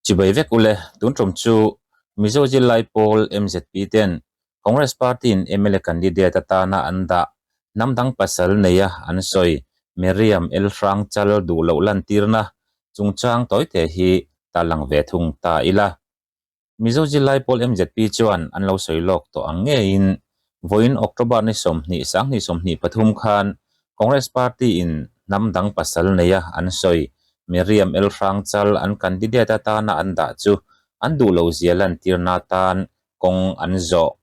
Chibai vek ule, tun tum chu Mizo Zirlai Pawl, MZP, ten Congress Party-in mla candidate atana an dah hnam dang pasal neia an sawi Miriam El Hrang Chal duh loh lantirna chungchang tawite hi tarlang ve thung ta ila. Mizo Zirlai Pawl MZP chuan an lo sawi lawk tawh ang ngeiin vawiin October ni 20 2023 khan Congress Party-in hnam dang pasal neia an sawi Miriam El Hrang Chal an candidate atana an dah chu an duh lo zia lantirna atan kawng an zawh.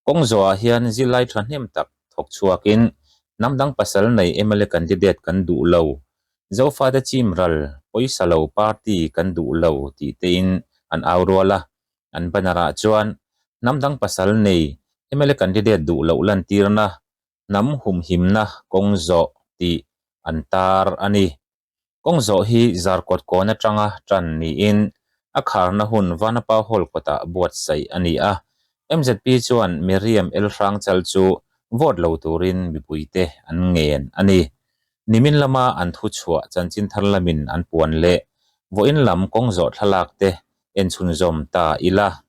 Kawng zawhah hian zirlai thahnem tak thawk chhuakin hnam dang pasal nei mla candidate kan duh lo, Zofate chim ral pawisa lo party kan duh lo tih tein an au rual a. An banner ah chuan hnam dang pasal nei mla candidate duh loh lantirna, hnam humhimna kawng zawh tih an tar a ni. Kawng zawh hi Zarkawt kawn atanga tan niin a kharna hun Vanapa Hall kawtah buatsaih a ni a. MZP chuan Miriam El Hrangchal chu vote lo turin mipuite an ngen a ni. Nimin lama an thuchhuah chanchin thar lamin an puan leh vawiin lam kawng zawh thlalak te en chhunzawm ta ila.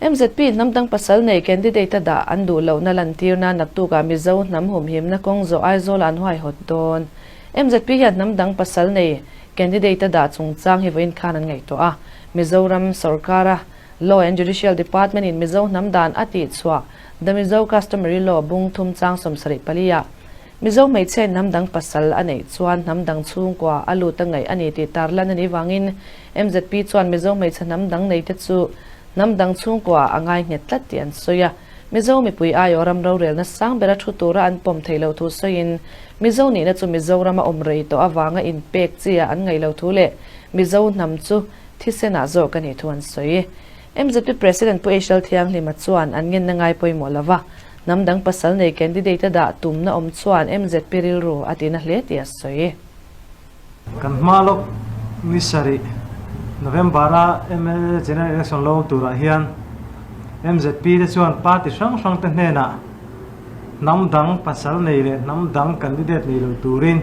MZP hnam dang pasal nei candidate a dah an duh lohna lantirna naktukah Mizo hnam humhimna kawng zawh Aizawlah an huaihawt dawn. MZP hian hnam dang pasal nei candidate a dah chungchang hi vawiin khan an ngaihtuah a. Mizoram sorkara Law and Judicial Department in Mizo hnam dan a tihchhuah The Mizo Customary Law bung thum chang 74 ah Mizo hmeichhe hnam dang pasal a neih chuan hnam dang chhungkua a lut a ngaih a ni tih tarlan a nih vangin MZP chuan Mizo hmeichhe hnam dang neite chu hnam dang chhungkua a ngai nghet tlat tih an sawi a. Mizo mipui aiawh ram rorelna sang bera thu tura an pawm theih loh thu sawiin Mizo nihna chu Mizorama awm rei tawh avanga inpek chi a an ngaih loh thu leh Mizo hnam chu thisenah zawk a nih thu an sawi. MZP President Pu Eshal Thianghlima chuan an ngenna ngai pawimawh lova hnam dang pasal nei candidate a dah tumna awm chuan MZP rilru a tina hle tih a sawi. Kan hma lawk ni sarih November-a mla General Election lo awm turah hian MZP te chuan party hrang hrang te hnenah hnam dang pasal nei leh hnam dang candidate nei lo turin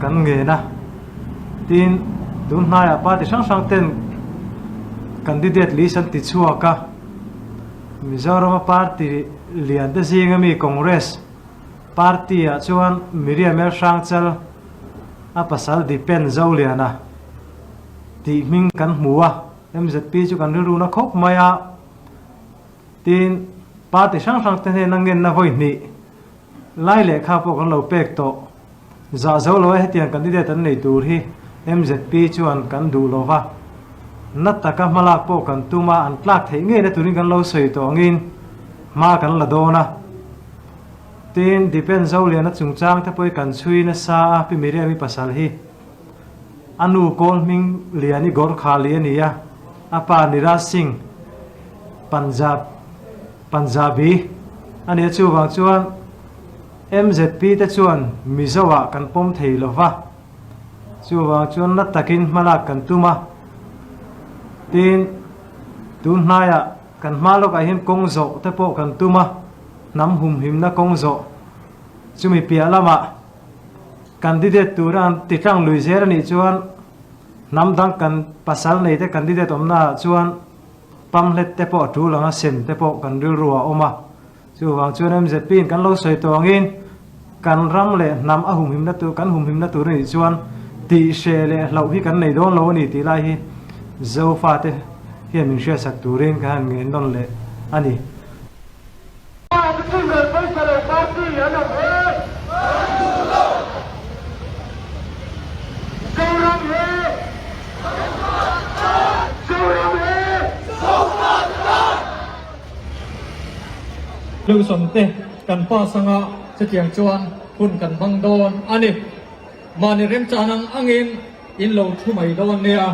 kan ngen a. Tin, tun hnaiah party hrang hrang ten candidate list an ti chhuak a. Mizorama party lian te zinga mi Congress party ah chuan Miriam El Hrangchal a pasal Dipen Zoliana tih hming kan hmu a, MZP chu kan rilru na khawp mai a. Tin, party hrang hrang te hnena ngenna vawi hnih lai lehkha pawh kan lo pek tawh. Zah zo lo e hetiang candidate an nei tur hi MZP chuan kan duh lo va, na taka hmalak pawh kan tum a, an tlak theih ngei na turin kan lo sawi tawh angin hma kan la dawn a. Tin, Dipen Zoliana chungchang te pawh hi kan chhui nasa a, Pi Miriam-i pasal hi a nu Kawl hming Liani Gorkhali a ni a, a pa Niraj Singh Punjab Punjabi a ni a, chuvang chuan MZP te chuan Mizo ah kan pawm thei lo va, chuvang chuan na takin hmalak kan tum a. Tin, tun hnaiah kan hma lawkah hian kawng zawh te pawh kan tum a, hnam humhimna kawng zawh. Chumi piah lamah candidate tura an ti tlang lui zel a nih chuan hnam dang kan pasal nei te candidate awmna ah chuan pamhlet te pawh a tul ang a, sem te pawh kan rilru ah a awm a. Chuvang chuan MZP in kan lo sawi tawh angin kan ram leh hnam a humhimna tur kan humhimna tur a nih chuan tih hreh leh hlauh hi kan nei dawn lo a ni tih lai hi Zofate hian min hriatsak turin ka han ngen nawn leh a ni. Luson te kan pass anga chutiang chuan hun kan hmang dawn a ni. Mahni remchan ang angin in lo thu mai dawn nia.